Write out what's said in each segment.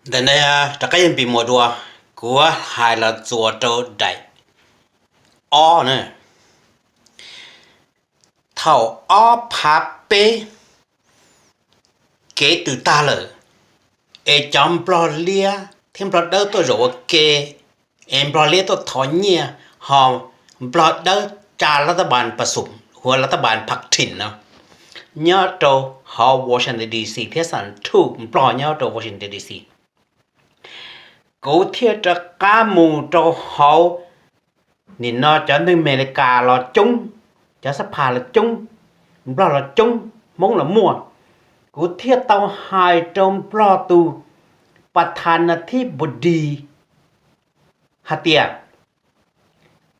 Ntawm no rov qab yog Npis Muas dua, kuv hais los txuas rau daim ob na. Thaum ob phav peb kev tws tag lawm, es cov nplog liab thiab nplog dawb tuaj zaum ua ke, es nplog liab tuaj thov nyiaj, ho nplog dawb tsa lav tab npas pas xum, huav lav tab npas phav thim no, nyob rau hauv Washington D C thiab xam thuj nplog nyob rau Washington D C. Kuv thiaj rov qab mus rau hauv, nim no cov neeg Amelikas los coob, cov xab phas los coob, nplog los coob, Hmoob los muaj. Kuv thiaj tau hais rau nplog tus pas thas nas thib npus dis hais tias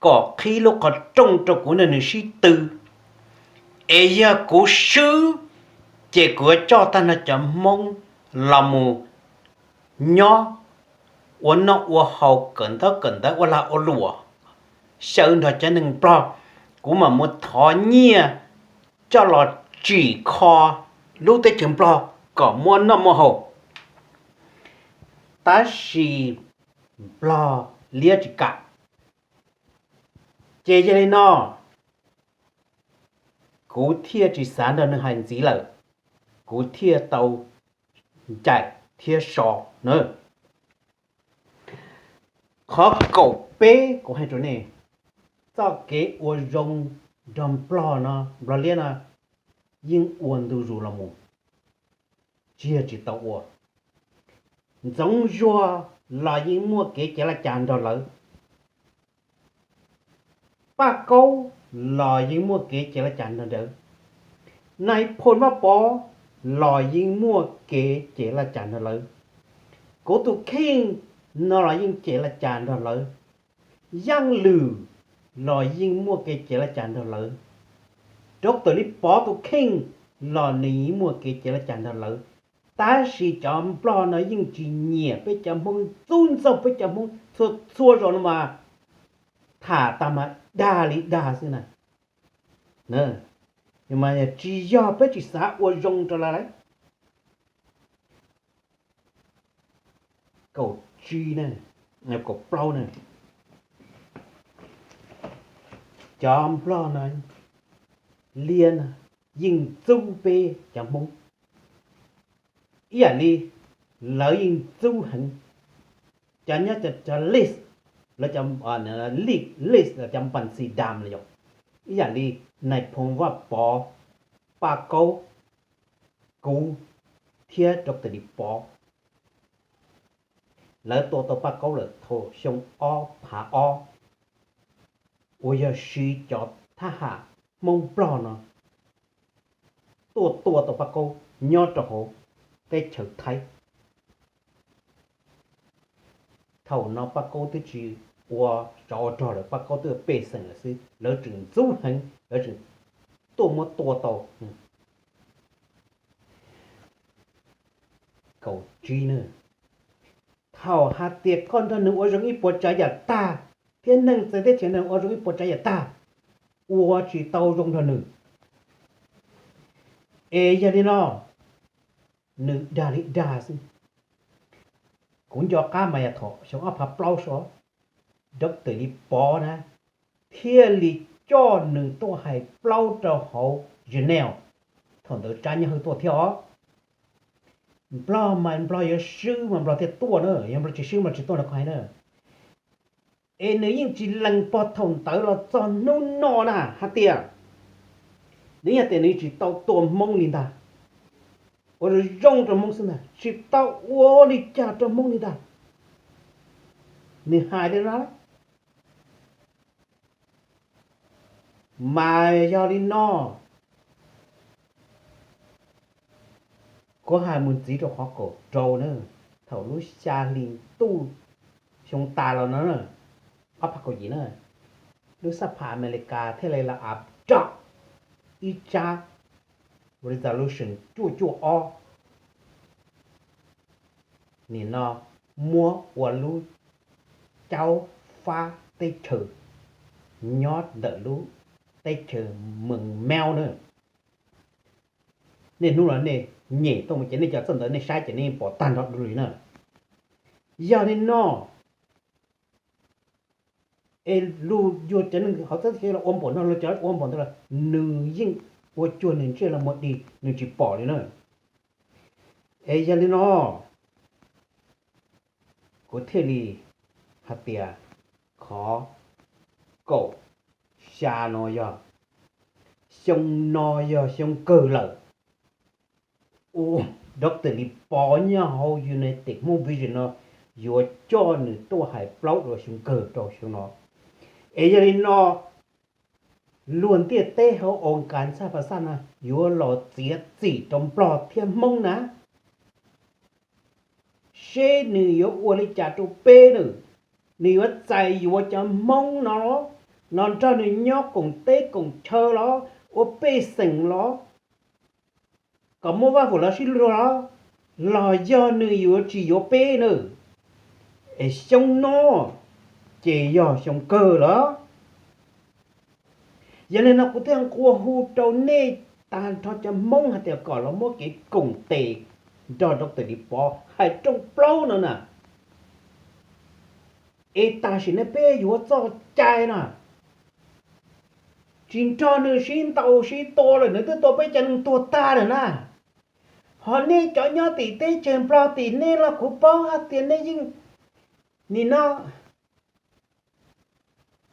kom qhib lub qhov rooj rau kuv nrog nws sib tw, es yog kuv swb, ces kuv yuav coj tag nrho cov Hmoob los mus nyob ua noj ua haus, kawm ntaub kawm ntawv, ua lag ua luam, xyaw nrog cov neeg nplog, kuv mam mus thov nyiaj coj los tsim kho lub teb chaws nplog kom muaj noj muaj haus. Tab sis nplog liab tsis kam. Ces yog li no, kuv thiaj tsis xav nrog nws hais ntxiv lawm, kuv thiaj tau ncaim thiab so na. Qhov kaum peb kuv hais rau nej, txoj kev ua zoo nrog nplog no, nplog liab no yeej ua ntu zus los mus, tsis yog tsis tau ua. Ntxoov Zuag los yeej muaj kev cev laj cas nrog lawv. Paj Kaub los yeej muaj kev cev laj cas nrog lawv. Nais phoo Vaj Pov los yeej muaj kev cev laj cas nrog lawv. Kuv tus kheej no los yeej cev laj cas nrog lawv. Yaaj Lwm los yeej muaj kev cev laj cas nrog lawv. Doctor Lis Pov tus kheej los nws yeej muaj kev cev laj cas nrog lawv. Tab sis cov nplog no yeej tsis nyiam peb cov Hmoob, ntxub ntxaug peb cov Hmoob txhua txhua zaus no mas tham tag mas dag li dag xwb na. Mas tsis yog peb tsis xav ua zoo rau lawv lauj. Kaum tsib na, kaum plaub na, cov nplog no liab no yeej ntxub peb cov Hmoob ib yam li lawv yeej ntxub heev cov nyob cov list, lawv cov list, cov npas xis das los yog ib yam li nais phoo Vaj Pov, Paj Kaub, kuv thiab Doctor Lis Pov. Lawv tua tau Paj Kaub lawm thaum xyoo ob phav ob, uas yog siv cov thab ham Hmoob Nplog no tuaj tua tau Paj Kaub nyob rau hauv teb chaws Thaib. Thaum no Paj Kaub twb tsis ua tsov ua rog lawm, Paj Kaub twb ua pej xeem lawm xwb, lawv tseem ntxub heev, lawv tseem tuaj muab tua tau. Kaum tsib na, thaum hais tias koj nrog nws ua zoo ib puas tsav yam tag, thiab neeg txawv teb chaws nrog nws ua zoo ib puas tsav yam tag, ua tsis tau zoo nrog nws. Es yog li no, nws dag li dag xwb. Kuv nco qab mas yog thaum xyoo ob phav plaub so, Doctor Lis Pov na thiaj li coj nws tuaj hais plaub rau hauv Geneva. Thaum ntawd Tsab Nyob Hawj tuaj thiab os. Nplog mas Nplog yuav swb mas Nplog thiaj tuaj na, yog Nplog tsis swb Nplog tsis tuaj no koj hais na. Es nws yeej tsis lees pog thaum ntawd los txog hnub no na hais tias nws yog tias nws tsis tau tua Hmoob li ntag, ua zoo zoo rau Hmoob xwb ntag, tsis tau ua li cas rau Hmoob li ntag. Nws hais li no. Mas yog li no, kuv hais mus ntxiv rau qhov kaum rau na, thaum lub xya hli ntuj xyoo tas los no, ob phav kaum yim na, lub xab phas Amelikas thiaj li los abduct ib tsab resolution cuaj cuaj ob, nim no muab ua lub caub fab teb chaws nyob ntawm lub teb chaws Mees Mauj na. Nej hnub no nej nyem tuaj mus ces nej cov txawj ntawv nej saib ces nej pom tag nrho dua li na. Yog li no, es luag yuav cov neeg hauv txhab txhia los ua npaum no, luag cov ua npaum ntawd los nws yeej ua cuag nws ntsej los muag dig, nws tsis pom li na. Es yog li no, kuv thiaj li hais tias qhov kaum xya no yog, xyoo no yog xyoo kawg lawm uas Doctor Lis Pov nyob hauv United Hmoob Vision no yuav coj nws tuaj hais plaub dua xyoo kawg rau xyoo no. Es yog li no, luag ntiaj teb hauv Oos Kas Txhaj Pas Xaj no yuav los txiav txim rau Nplog thiab Hmoob na, seb nws yuav ua li cas rau peb na. Nws yuav txais yuav cov Hmoob no los nrog nws nyob koom teb koom chaw los ua pej xeem los kom muaj vaj huam los sib luag los, los yog nws yuav tsis yuav peb na. Es xyoo no ces yog xyoo kawg lawm. Yog li no kuv thiaj nqua hu rau nej tag nrho cov Hmoob hais tias kom los muab kev koom tes nrog Doctor Lis Pov hais rooj plaub no na. Es tam sim no peb yuav txoj cai na, tsis nrog nws sib ntaus sib tua lawm, nws twb tua peb cov neeg tuag tag lawm na. Ho nej cov nyob tim teb chaws Nplog tim nej los kuv paub hais tias nej yeej, nim no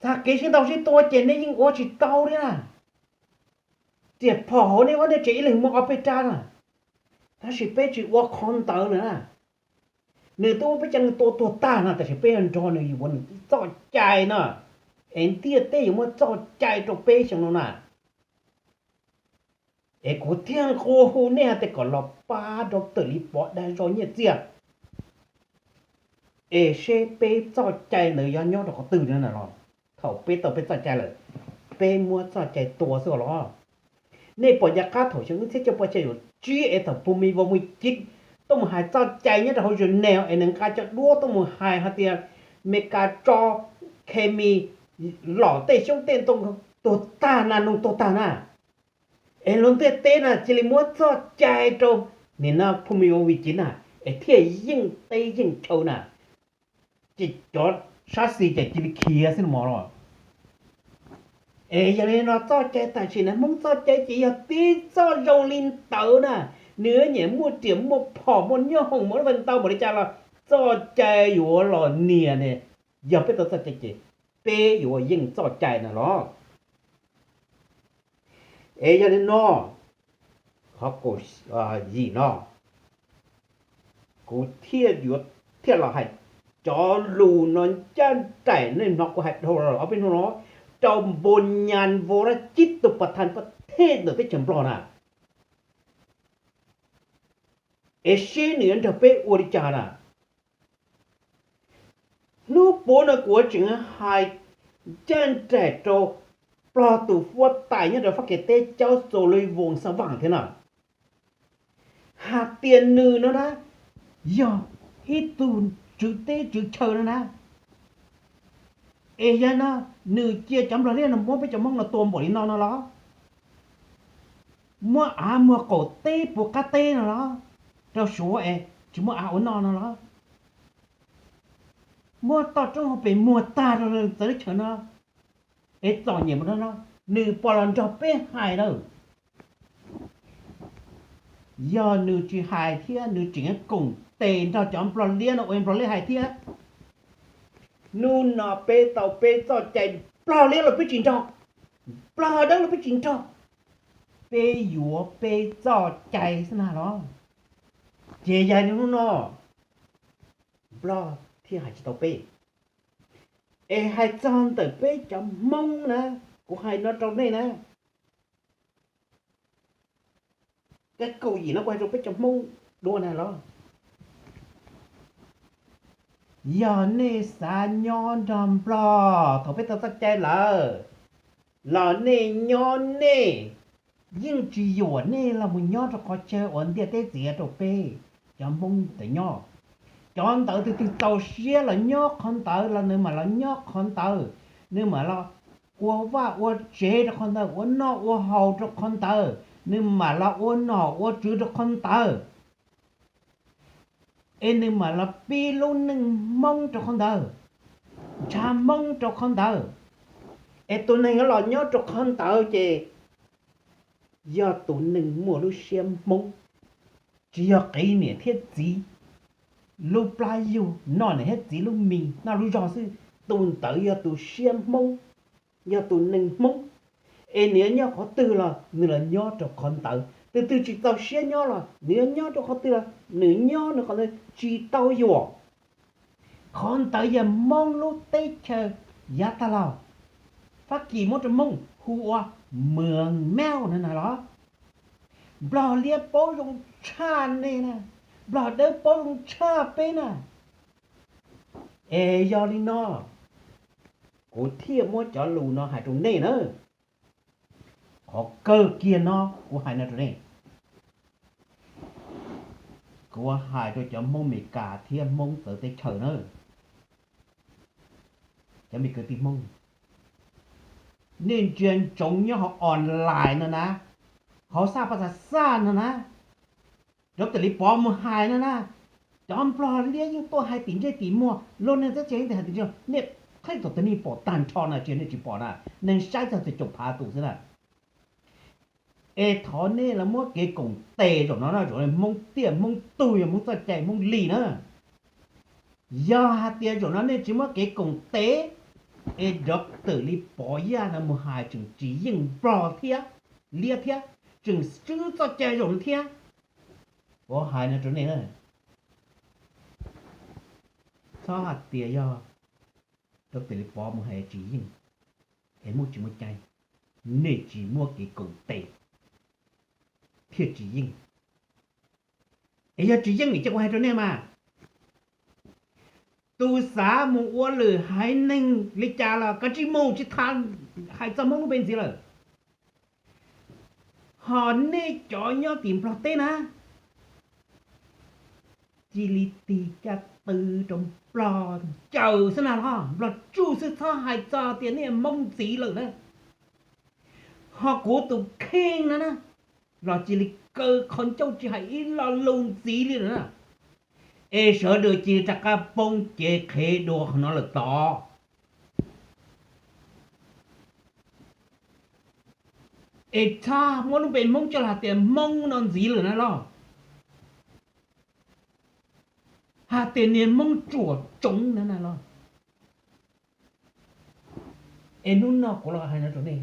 txog kev sib ntaus sib tua ces nej yeej ua tsis tau li na. Riam phom hauv nej ua nej tsev ib leeg muaj ob peb rab na, tab sis peb tsis ua qhov ntawd lawm na. Nws twb muab peb cov neeg tua tuag tag no, tam sim peb yuav nrog nws yuav nws txoj cai no, es ntiaj teb yuav muab txoj cai rau peb xyoo no na. Es kuv thiaj nqua hu nej hais tias kom los pab Doctor Lis Pov dag zog nyiaj txiag, es seb peb txoj cai ntawd yuav nyob rau qhov twg no na los. Thaum peb tau peb txoj cai lawm, peb muab txoj cai tua xwb los. Nej pom ncaj qab thaum xyoo ib txhiab cuaj pua xya caum tsib es thaum Phum Mis Vas Mis Civ tuaj mus hais txoj cai nyob rau hauv Geneva es nws nqa cov duab tuaj mus hais hais tias Meskas tso khes mis lom tej xyoob tej ntoo tuag tag na, noog tuag tag na. Es luag ntiaj teb na cia li muab txoj cai rau nim no Phum Mis Vas Mis Civ na, es thiaj yeej teb yeej chaw na, ces cov sab xis ces cia li khiav xwb no los. Es yog li no txoj cai tam sim no Hmoob txoj cai ces yog tib txoj zoo li ntawd na. Nws nyiam muaj riam muaj phom muaj nyob hoom muaj lub ntau npaum li cas los txoj cai yuav los nias ne. Yog peb tau txoj cai ces peb yuav yeej txoj cai na los. Es yog li no, qhov kaum yim no kuv thiaj yuav thiaj los hais cov lus no ncaj nraim nej hnov kuv hais dhau los ob peb hnub no rau Npus Nyas Vo Rab Cib tus pas thas pas thej ntawm teb chaws Nplog na, es seb nws yuav nrog peb ua li cas na. Hnub puav no kuv tseem hais ncaj nraim rau Nplog tus huab tais nyob rau Fab Kis teb Chaws Xus Lis Voos Xas Vas thiab na, hais tias nws no na yog ib tug tswv teb tswv chaw no na. Es yog no nws cia cov Nplog Liab no muab peb cov Hmoob no tua npaum li no no los, muab av muag qaum teb puv qab teb no los, rau Suav es tsis muaj av ua noj no los, muab toj roob hauv pes muag tag rau txawv teb chaws no, es txom nyem mus no no, nws puas los nrog peb hais lawm? Yog nws tsis hais thiab nws tseem koom tes nrog cov Nplog Liab no ua Nplog Liab hais thiab, hnub no peb tau peb txoj cai, Nplog Liab los peb tsis nrog, Nplog Dawb los peb tsis nrog, peb yuav peb txoj cai xwb na los. Ces yog li hnub no Nplog thiaj hais tsis tau peb. Es hais txog ntawm peb cov Hmoob na, kuv hais no rau nej na, kab kaum yim no kuv hais rau peb cov Hmoob dua na los, yog nej xav nyob nrog Nplog thaum peb tau txoj cai lawm, los nej nyob nej, yeej tsis yuam nej los mus nyob rau qhov chaw uas ntiaj teb txiav rau peb cov Hmoob ntawd nyob. Cov ntawd tus twg txaus siab los nyob qhov ntawd los nws mam los nyob qhov ntawd, nws mam los ua vaj ua tsev rau qhov ntawd, ua noj ua haus rau qhov ntawd, nws mam los ua nom ua tswv rau qhov ntawd. Es nws mam los pib lub neej Hmoob rau qhov ntawd, ntshav Hmoob rau qhov ntawd. Es tus neeg los nyob rau qhov ntawd ces yog tus neeg muaj lub siab Hmoob, tsis yog qiv niam thiab txiv lub plab yug, noj niam thiab txiv lub mis noj lub zog xwb. Tus ntawd yog tus siab Hmoob, yog tus neeg Hmoob. Es nws yuav nyob qhov twg los nws los nyob rau qhov ntawd. Tus twg tsis txaus siab nyob los nws yuav nyob rau qhov twg los nws nyob nws qhov ntawd tsis tau yuam. Qhov ntawd yog Hmoob lub teb chaws yav tag los Fab Kis muab rau Hmoob hu ua Mường Meo no na los. Nplog liab paub zoo tshaj nej na, Nplog dawb paub zoo tshaj peb na. Es yog li no kuv thiaj muab cov lus no hais rau nej na. Qhov kawg kiag no kuv hais no rau nej, kuv hais rau cov Hmoob Amelikas thiab Hmoob txawv teb chaws na. Cov me kwv tij Hmoob, nej ntsia ntsoov nyob hauv online no na, hauv xaj paj xaj xaj no na, rau tam li Pov mus hais no na, cov Nplog liab yeej tuaj hais tim ntsej tim muag, luag neeg teb chaws yeej hais tim ntsej, nej qhib thaum twg nej pom tag nrho na, tsis yog nej tsis pom na, neeg saib txog tias caum phav tus xwb na. Es thov nej los muab kev koom tes zaum no na, zaum Hmoob tiaj Hmoob tug yog Hmoob txoj cai Hmoob li na. Yog hais tias zaum no nej tsis muab kev koom tes, es rov tam li Pov Yaj no mus hais tseem tsis yeej Nplog thiab, liab thiab, tseem swb txoj cai zaum no thiab. Pov hais no rau nej na, txhob hais tias yog rau tam li Pov mus hais tsis yeej, es Hmoob tsis muaj cai, nej tsis muab kev koom tes thiaj tsis yeej. Es yog tsis yeej ces kuv hais rau nej mas, tus xav mus ua lwm haiv neeg li cas los kav tsij mus, tsis tham hais txog Hmoob lub npe ntxiv lawm. Ho nej cov nyob tim Nplog teb na, cia li tig caj tw rau Nplog ncaws xwb na los, Nplog tsuj xwb, txhob hais txog tias nej Hmoob ntxiv lawm na. Ho kuv tus kheej no na, los cia li kaw qhov ncauj tsis hais ib lo lus ntxiv li lawm na. Es sawv daws cia li rov qab poob cev qhev dua qhov no lawm tod. Es txhob muab lub npe Hmoob coj los hais tias Hmoob no ntxiv lawm na los, hais tias niag Hmoob ruam tsoov na na los. Es hnub no kuv los hais no rau nej,